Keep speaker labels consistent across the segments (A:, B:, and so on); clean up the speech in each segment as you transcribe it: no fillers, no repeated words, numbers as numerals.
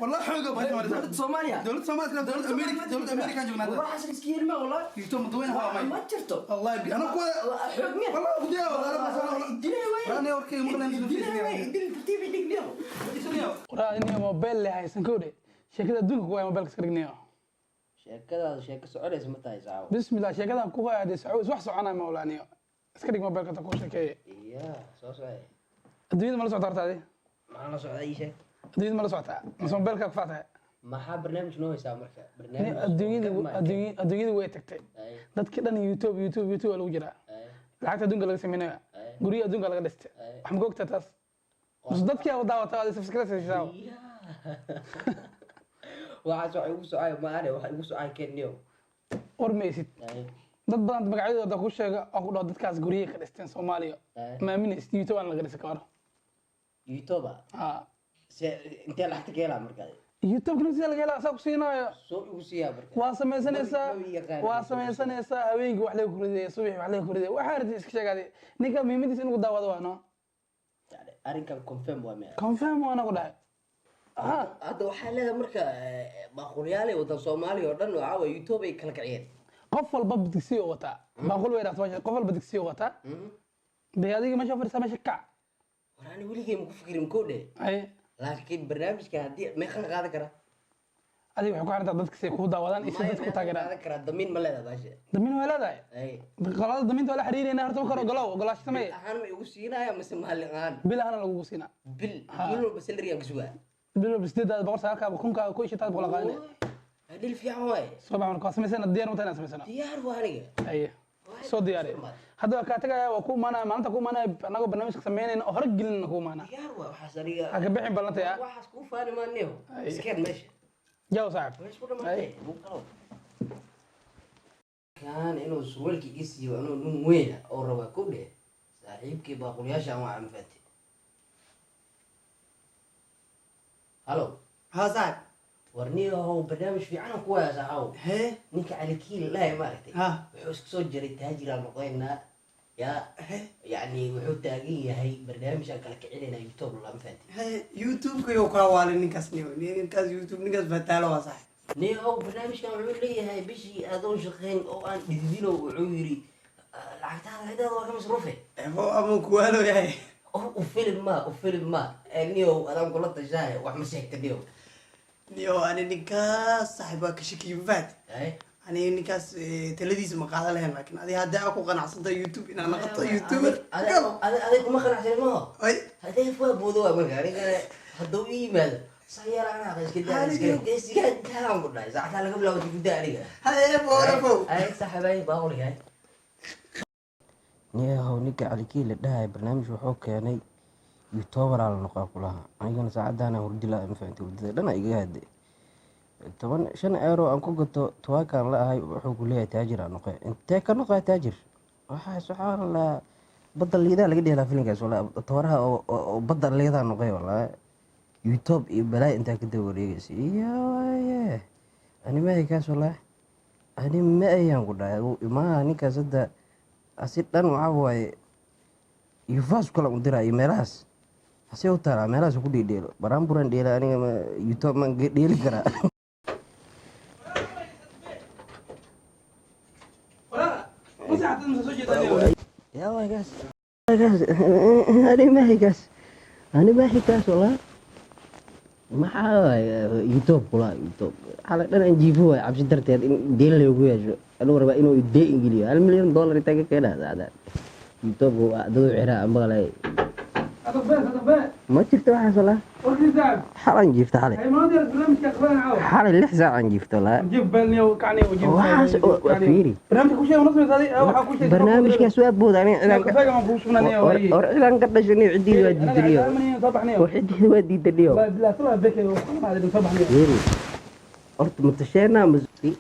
A: والله حوجه بهاي.
B: Dowladda Soomaaliya.
A: Dowladda Soomaaliya, dowladda Amerika, dowladda Amerika joognaa.
B: Waxaas iska yeelma wallah.
A: YouTube madaxweyne waa may.
B: Ma jirto.
A: والله انا كو
B: Xoog miya?
A: والله بدي والله انا
B: Dilay way.
A: راني warkay maqlan.
B: Dilay way. Dil tartiib dhig niyo.
C: Waraa iniga mobile le haysan kowdhe, sheekada adduunka ku haya mobilka iska dhignayo.
B: Sheekadaada sheeko soconaysa ma tahay, saawo?
C: Bismillah, sheekadan ku haya dee soco wax soconaya mawlaaniyo. Iska dhig mobilka ta ku sheekeeye.
B: Iya, soo socay.
C: Adduunyada ma la socota horta adi?
B: Maxaa la socdaa? Ii sheeg.
C: Adduunyada ma la socotaa mise mobilka ku faatahay?
B: Maxaa barnaamij noo haysaa marka? Barnaamij
C: Adduunyada adduunyada way tagtay. Dadkii dhan YouTube, YouTube, YouTube waa lagu jiraa. Lacagta adduunka laga sameynaya, guryaha adduunka laga dhistay. Wax ma ka ogtaa taas mise dadkii aa daawata aad subscribe siisaa?
B: Waxaas waxa igu socay ma ane, waxa igu socay keniyo.
C: War maysid, dad badan magacyadooda ku sheega oo ku dhaho dadkaas guryaha ka dhisteen Soomaaliya, ma aaminaysid? YouTube aan laga dhisay ka hor.
B: YouTube?
C: Ha.
B: Se intee lacagta ka helaa marka?
C: YouTube kana sida laga helaa saa ku siinaayo.
B: Soo igu siiyaa marka.
C: Waa samaysanaysaa.
B: Ma yaqaan.
C: Waa samaysanaysaa, habeenkii wax laga kuridaya, subaxii wax laga kuridaya, waxaa rabtid iska sheegaade. Ninka muhiimadiisa inuu daawado waa no.
B: Yani arrinkan confirm waa mea?
C: Confirm waana ku dhahay, ha.
B: Hadda waxaa leedahay marka baaqulyaalay wadan Soomaaliya oo dhan waxaa waye YouTube ay kala kaciyeen.
C: Qof walba digsiyo wataa, baaqul way dhaafto meesha, qof walba digsiyo wataa. Dee adiga meesha fadhisaa, meesha kac.
B: War ani weligay ma ku fikirin ko dhe.
C: Ay.
B: Laakiin barnaamijka haddii meeqan qaadan karaa?
C: Adiga waxay ku xirantaa dadka si kuu daawadaan iyo si dadka ku taageeraan.
B: Qaadan karaa, damiin ma leedahay baasha?
C: Damiin waa leedahay.
B: Ay.
C: Qolada damiinta waa la xiriirayna horta marka hore, ogolow, ogolaasho sameeye.
B: Ahaan ma igu siinaya mise maalin ahaan?
C: Bil ahaana lagugu siinaa.
B: Bil?
C: Ha.
B: Bil walba salary aan ka sugaa?
C: Bil walba 800, 900, 1000-kaaga, 1500 qaadanaya.
B: Dhil fiican waaye.
C: Soo bax marka, waa samaysana, diyaar ma tahay inaan samaysano?
B: Diyaar waa aniga.
C: Aye, soo diyaari. Hadda waa kaa tagaya, waa ku imaanaya maalinta ku imaanaya anagoo barnaamijka samaynayna oo hore gelinna ku imaanaya.
B: Diyaar waa waxaas aniga.
C: Ha ka bixin ballantay ah.
B: Waxaas kuu faani maaniyo.
C: Ay.
B: Iskeen meesha.
C: Jaw saaxib.
B: Way isku dhamaatay. Buu qalo kan inuu surwaalkii ii siiyo anuu nin weyn ah oo rabaa ku dheh saaxiibkii baaqulyaasha aan waa anfaate. Halo.
D: Haa saaxib.
B: War niyahow, barnaamij fiican aan ku hayaa saaxaw.
D: Hee.
B: Ninka Calikiil lahay maaragtay?
D: Ha.
B: Wuxuu isku soo jiray taajiraan noqoynaa yaa.
D: Hee.
B: Yacni wuxuu taagan yahay barnaamij aan kala kicinayna YouTube la mafahanti.
D: Hee, YouTube-ka yow kaa waalay ninkaas niyo, ninkaas YouTube, ninkaas fataalo waa saaxib.
B: Niyahow, barnaamijkan wuxuu leeyahay bishii adoon shaqayn oo aan dhididino, wuxuu yidhi lacagtaada cidaada waa ka masruufe.
D: Ebo ama kuwaalo yahay.
B: U filim ma, u filim ma. Niyow, adaan kula tashaaye, wax ma sheegta niyow?
D: Niyo, ani ninkaas saaxib waa ka shakiyo, mafahanti.
B: Ay.
D: Aniga ninkaas taladiisa ma qaadan lahayn, laakiin adiga haddii aa ku qanacsantahay YouTube inaad noqoto YouTuber.
B: Adig kuma qanacsanin maho.
D: Ay.
B: Hadee waa boodo waa marka aniga hadduu ii yimaado sayaar anaa iska daa, iska iska daan ku dhahay saacada laga bilaabo dibida aniga.
D: Haye ebo ebo.
B: Ay saaxiibay, baaqul yahay. Niyahow, ninka Calikiil la dhahay barnaamij wuxuu keenay youtuberaa la noqaa kulaha. Anigana saacadaana hurdi la ma fahamtay, hurdada dhan igaga hadde 15 euro aan ku gato tuwaakaan la ahay. Wuxuu ku leeyahay taajir aan noqe. Intee ka noqaa taajir? Waxaa subxaan Allah, badda liidaa laga dheelaa filinkaas walaa tooraha oo badda liidaa noqay walaa YouTube iyo balaay intaa ka daba wareegaysa iyo waaye. Ani ma kaas walaa, ani ma ayaan ku dhahay imaha ninkaas hadda asi dhan waxaa waaye yufaas kala u diraa iyo meelahaas hase u taalaa, meelahaas ku dhiidheelo baraanburan dheela. Aniga ma YouTube maan dheeli karaa?
C: Waraa ma seexatid mise soo jeedaa?
B: Yaa waay kaas, kaas ani maahi, kaas ani maahi kaas walaa. Maxaa waaye YouTube kula YouTube xalay dhan aan jiifo waay cabsi darteed in deen loogu yeesho. Anuu rabaa inuu deen ingeliyo $1 milyan intaa ka keenaa saacadaan YouTube waa dad u xiraa maqlay.
C: Adabeen, adabeen.
B: Ma jirto waxaas walaa.
C: Warkii saaxib.
B: Xalan jiifta xalay.
C: Hay maanta barnaamijka qaban caawa.
B: Xalay 6 saac aan jiifta walaa.
C: Jiif baalniyo kacniyo jiif.
B: Waxaas waa fiiri.
C: Barnaamijka ku sheeg ma samaysaday, waxaa ku sheeg.
B: Barnaamijkaas waa booda aniga cidaan
C: kafeega maan kugu shubnaniyo.
B: War cidaan ka dhashanay ciddiida waa diidaniyo.
C: Soo baxniyo.
B: War ciddiida waa diidaniyo.
C: Bilaa sala beke waxaan soo baxniyo.
B: Fiiri horta, matasheena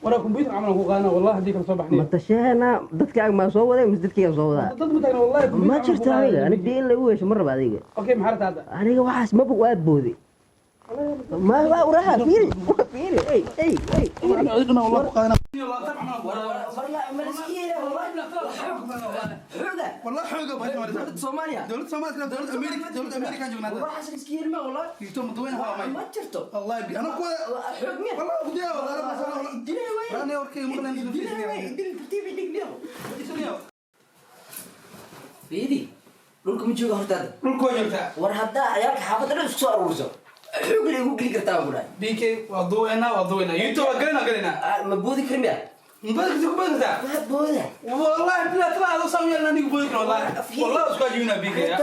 C: Waraa computer camal ku qaadana wallahi haddii kala soo baxniyo.
B: Matasheena dadkaaga maa soo waday mise dadkaygaan soo wadaa?
C: Dad ma taagna wallahi.
B: Ma jirto aniga, aniga dee in lagu yeesho ma raba adiga.
C: Okay, maxaa rabtaa hadda?
B: Aniga waxaas maba waa booday ma waa uraha. Fiiri, waa fiiri, ey ey ey, fiiri.
C: Wallah ku qaadana.
B: Xooga.
A: Wallah xooga baa maraysaa.
B: Dowladda Soomaaliya.
A: Dowladda Soomaaliya, dowladda Amerika, dowladda Amerika joognaa hadda.
B: Waxaas iska yeelmaa wallah.
A: YouTube maduweyne hawa may.
B: Ma jirto.
A: Wallahi bi ana kuwa
B: Xoog miya?
A: Wallah ku diyaa wallah la soo.
B: Dilay waay.
A: Rani warkay maqlan.
B: Dilay waay. Dil tartiib dhig dhigo. Fiiri. Dhulka ma jooga hortaada.
C: Dhulka waa joogtaa.
B: War haddaa ciyaalka xaafadda dhan isku soo aruurso, xoog lay ugu geli kartaa baan ku dhahay.
C: BK waa duweynaa, waa duweynaa. YouTube waa gelinaa, gelinaa.
B: Ah, ma boodi kari miya?
C: Mabadka ku boodi kartaa.
B: Ma booda.
C: Wallahi bilaa tala adoo saa u yeelna anigu boodi karo wallahi. Wallahi isku ajibinaa BK ya.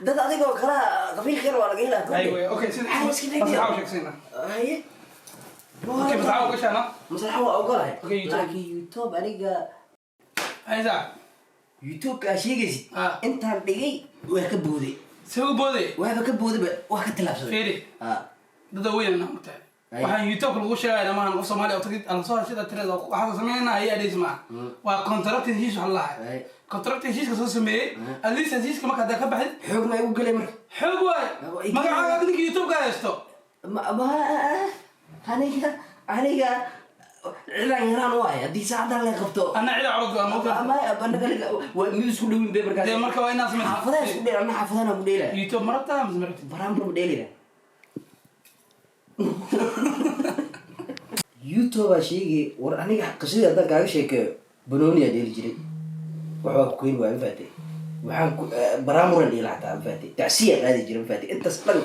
B: Dad adigoo kala qabiilkeena waa laga helaa.
C: Aywa, okay, sida
B: Maxaa iska dhigaya?
C: maslaxa u sheegsayna.
B: Haye.
C: Okay, maslaxa u gashaana.
B: Maslaxa waa ogolahay.
C: Okay, YouTube.
B: Laakiin YouTube aniga
C: Haysa.
B: YouTube-ka aa sheegaysid
C: Ah.
B: intaan dhigay waa ka booday.
C: See u booday?
B: Waaba ka boodayba, waa ka tillaabsaday.
C: Fiiri.
B: Ah.
C: Dad weyn na mugtahay.
B: Ay.
C: Waxaan YouTube lagu sheegaya maahan qof Soomaali oo tagid aan soo heshada tirada waxaan sameynaa ayaa dhis ma waa contract heshiis waxa la
B: Ay.
C: lahay contract heshiiska soo sameeyay, at least heshiiska marka hadda ka baxid.
B: Xoog ma igu galay marka?
C: Xoog waay.
B: Ay.
C: Magacaaga ninka YouTube ka haysto.
B: Ma aniga cilaan yaraan waay, haddii saacaddan la qabto.
C: Ana cida curud aan mugtahay.
B: Ama anaga waa mid isku dhawin be markaas.
C: Dee marka waa inaa sameysaa.
B: Xaafadaha isku dheel, anna xaafadahana ku dheelaya.
C: YouTube marabtaa mise marabtid?
B: Baraanbur ma dheelaya. YouTube aa sheegay. War aniga qisadii haddaan kaaga sheekeeyo, banooniyaa dheeli jiray, waxbaa ku keeni waaya, ma fahatay? Waxaan ku baraamuran dheela xataa, ma fahatay? Tacsiyaa qaadi jiray, ma fahatay? Intaas dhan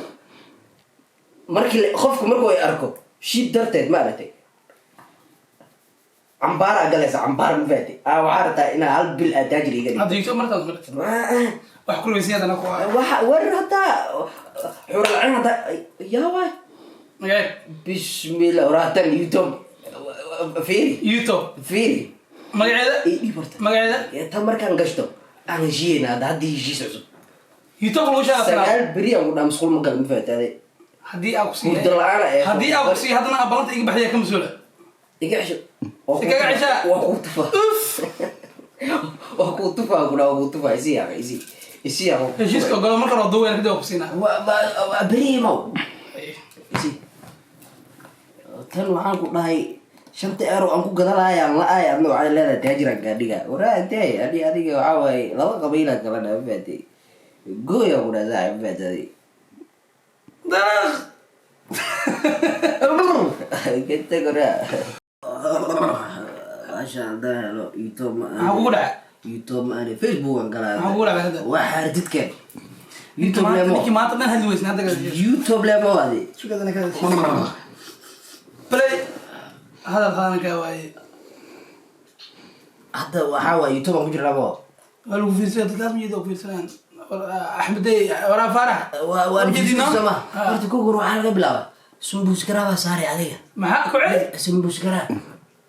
B: markii qofku markuu ay arko shiid darteed, ma aragtay, cambaaraa galaysa, cambaar, ma fahatay? Aa waxaa rabtaa inaa hal bil aa taajir iga dhigto.
C: Hadda YouTube marabtaa mise marabtid? Wax ku rumaysan ku ah.
B: Waxa war haddaa xuralcin haddaa yaa waay.
C: Magaceed?
B: Bismillah, waraatan YouTube fiiri.
C: YouTube.
B: Fiiri.
C: Magaceeda?
B: Ii dhiib horta.
C: Magaceeda?
B: Ta markaan gashto aan heshiiyeyna hadda, haddii heshiis cusub.
C: YouTube lagu sheegaa.
B: 9 beri aan ku dhaa masquul ma gala, ma fahataaday?
C: Haddii aa ku siiyo
B: Hurdo la'aan ee
C: haddii aa ku siiyo haddana aa ballanta iga baxdaya ka mas-uula.
B: Iga cesho.
C: Si kaga ceshaa?
B: Waa kuu tufa, waa kuu tufa ku dhaa, waa kuu tufa. Isii yaqa, isii, isii yaqa.
C: Heshiiska ogolo marka hore, duweyna kadib waa ku siinaa.
B: Waa beri imow, isii tan. Waxaan ku dhahay shanta eero aan ku gadanayaan la-aay, adna waxay leedahay taajiraan gaadhiga. Waraa intee ani adiga waxaa waaye laba qabiilaa kala dhaa, ma fahatay? Gooyaa ku dhaha saaxib, ma fahatay?
C: Dalaq.
B: Kategoria maasha haddaan helo YouTube ma
C: Maxaa kugu dhacay?
B: YouTube ma aane, Facebook aan galaa.
C: Maxaa kugu dhacay hadda?
B: Waa xaarididkeen YouTube lemo.
C: Ninkii maanta dhan hadli weysin hadda.
B: YouTube lemo adi.
C: Play hadal qaadan kaa waaye.
B: Hadda waxaa waaye YouTube aan ku jirnaa mo.
C: Waa lagu fiirsanaya, dadkaas ma jeeda ku fiirsanayaan. Axmedey waraa Faarax.
B: Waa
C: Ujeedino?
B: sama.
C: Ah.
B: Horta kow waxaa laga bilaabaa sambuus garaabaa saaray adiga.
C: Maxaa ku celi?
B: Sambuus garaab.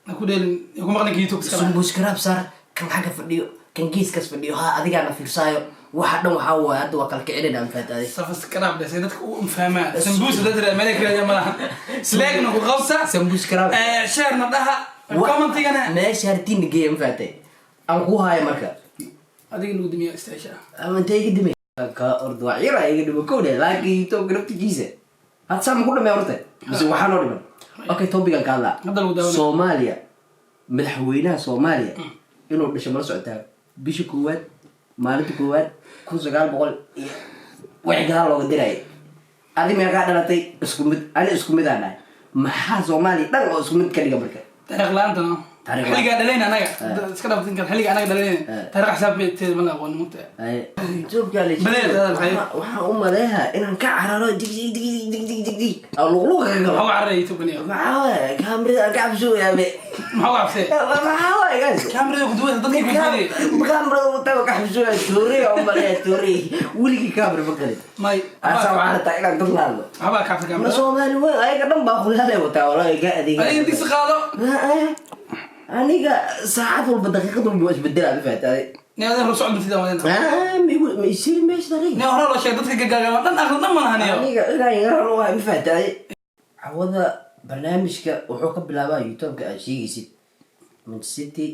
C: Ha ku dheelin ku maqlin YouTube iska lahaa.
B: Sambuus garaab saar, kan xagga fadhiyo, kan geeskaas fadhiyo, ha adigaana fiirsaayo. Waxa dhan waxaa waaye hadda waa kala kicinayna, mafaataaday?
C: Subscribe dheh dadka u fahmaan sambuus dad reer meel kale ma laha, like-na ku qabsa.
B: Sambuus garaab.
C: Share-na dhaha, comment-igana.
B: Meesha hartiina geeya, mafaatay? Aan ku haayo marka.
C: Adiga nagu dimiya istaasha.
B: Ama intee iga dimay ka orda, waa yara iga dhimo kowdhe, laakiin YouTube naftigiisa hadda saa ma ku dhamay horta mise waxaa noo dhiman? Okay, topic-an ka hadlaa.
C: Hadda lagu daawanaya.
B: Soomaaliya, madaxweynaha Soomaaliya inuu dhasho mala socotaa? Bisha koowaad, maalinta koowaad, 1900 iyo wixii gadaal looga dirayay. Adi meeqaa dhalatay? Isku mid, ani isku mid aan nahay. Maxaa Soomaaliya dhan oo isku mid ka dhiga marka?
C: Taariikh la'aanta no.
B: Taariikh la'aan.
C: Xilligaa dhalayna anaga iska dhaaftin kan xilliga anaga dhalayna taariikh xisaabteeda ma la aqoonin mugta.
B: Ethiopia la
C: Baleed hadal haye.
B: Waxaan u maleeyaa inaan ka cararo, dig dig dig dig dig dig dig aan luqluqa ka galo.
C: Maxaa uga cararaya YouTube niyo?
B: Maxaa waaye, kaamirada aan ka cabsooyaa be.
C: Maxaa uga cabsee?
B: Maxaa waaye guys?
C: Kaamirada ku duwaysa dadkii ku duwayay.
B: Kaamirada wataa ka cabsooyaa, toorey aan u maleeyaa, toorey. Weligii kaamira ma galin.
C: May.
B: Asa waxaa rabtaa inaan dad la hadlo.
C: Waxbaa ka cabsay
B: Ma
C: kaamirada.
B: Soomaali weyn ayaga dhan baa khulaalay wataa, walaahi ka adeega.
C: Adiga digsi qaado.
B: Aniga saacad walba, daqiiqad walba waa isbedelaa, ma fahatay?
C: Ni adin hor socod mutida wadina.
B: Ma isiri maysid aniga.
C: Ni hore loo sheegay dadka gagaagaba dhan aqli dhan ma lahan iyo.
B: Aniga inaan yaran waa, ma fahatay? Cawada barnaamijka wuxuu ka bilaabaa YouTube-ka aad sheegaysid, Man City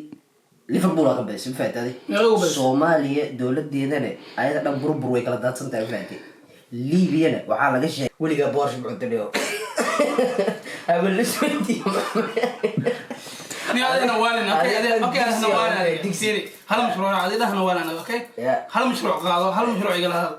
B: Liverpool aa ka badisay, ma fahatay?
C: Meeqa ugu badisay?
B: Soomaaliya dowladeedana ayada dhan burbur, way kala daadsan tahay, ma fahatay? Liibiyana waxaa laga sheegay weligaa boorsha mucunta dhigo ama la isweydiiyo.
C: Ni adina waalin, okay, okay, adina waalin adiga.
B: Digsi.
C: Fiiri, hal mashruuc adiga dhahna waalin, okay?
B: Yeah.
C: Hal mashruuc qaado, hal mashruuc igala hadal.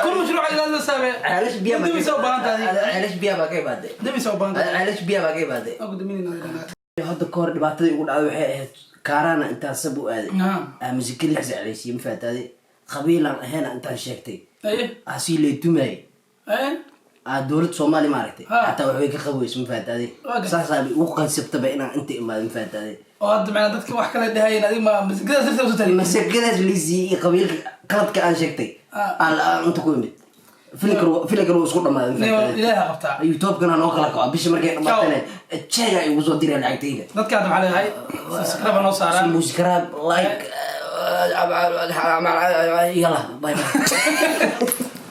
C: Kun mashruuc igala hadal saabe.
B: Ceelash biyaa baa
C: Dami soo baahan tahay.
B: Ceelash biyaa baa ka imaaday.
C: Dami soo baahan tahay.
B: Ceelash biyaa baa ka imaaday.
C: Aku daminayna adiga.
B: Hadda ka hor dhibaatadii ugu dhacday waxay ahayd kaaraana intaan sab u aaday.
C: Ah.
B: Aa masika lix saclaysiiye, ma fahataaday? Qabiilaan ahayn intaan sheegtay.
C: Aye.
B: Aa sii leetumayay.
C: Aye.
B: Aa dowladda Soomaaliya maaragtay.
C: Ha.
B: Xataa waxbay ka qabayso, ma fahataaday?
C: Waa gartay.
B: Saasaa bay ugu qansabtaba inaan inta imaado, ma fahataaday?
C: Oo hadda macnaa dadka wax kale dhahayeen, adiga ma masikadaas darteed usoo tali.
B: Masakadaas liisii iyo qabiilka qaladka aan sheegtay.
C: Ah.
B: Aan inta ku imid, filinkan wuu isku dhamaaday, ma
C: Nin
B: fahataaday?
C: Ilaaha qabtaa.
B: Youtube-kana noo kala kaco, bisha markay dhamaatana jeega igu soo diraya lacagtayda.
C: Dadka hadda maxaa leedahay? Subscribe noo saaraan.
B: Subscribe, like, yalla, bye bye.